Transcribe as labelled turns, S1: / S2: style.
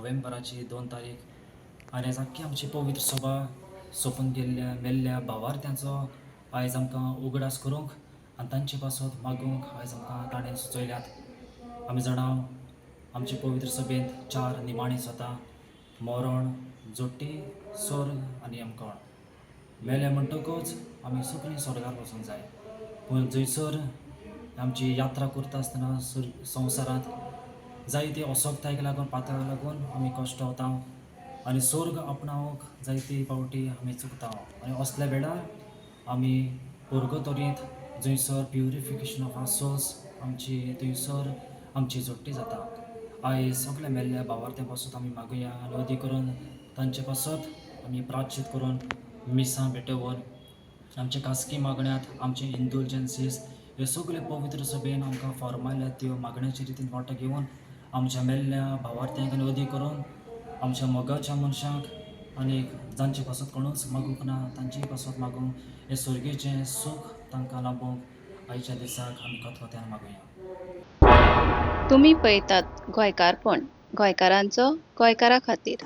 S1: नोव्हेंबराची 2 तारीख आनी आयज आख्खी आमची पवित्र सभा सोंपून गेल्ल्या मेल्ल्या भावार्थ्यांचो आयज आमकां उगडास करूंक आनी तांचे पासत मागूंक आयज आमकां ताणें सुचयल्यात. आमी जाणा आमचे पवित्र सभेंत 4 निमाणी जाता: मरण, जोटी, स्वर्ग आनी यमकोण. मेले म्हणटकूच आमी सगळीं स्वर्गार वचूंक जाय, पूण जंयसर आमची यात्रा करता आसतना संवसारांत जायते असोगतायक लागून, पातळाक लागून आमी कश्ट वता आनी स्वर्ग आपणावंक जायते फावटी आमी चुकता. आनी असल्या वेळार आमी पुर्गतोरींत, जंयसर प्युरिफिकेशन ऑफ our souls, आमची थंयसर आमची जोडटी जाता. आयज सगल्या मेल्ल्या भावार्थ्यां पासत आमी मागुया आनी अदी करून तांचे पासत आमी प्राचित करून मिसां भेटोवन आमचे खासगी मागण्यात, आमचे इंडुलजन्सीस ह्यो सगल्यो पवित्र सभेन आमकां फॉर्मायल्यात त्यो मागण्याचे रितीन वांटो घेवन आमच्या मेल्ल्या भावार्थ्यांक आनी अदी करून आमच्या मोगाच्या मनशांक आनी जांचे पासत कोणूच मागूंक ना तांचे पासत मागूंक, हें स्वर्गीचें सूख तांकां लाबूंक आयच्या दिसाक आमी खतखत्यान मागुया.
S2: तुमी पळयतात गोंयकारपण, गोंयकारांचो गोंयकारा खातीर.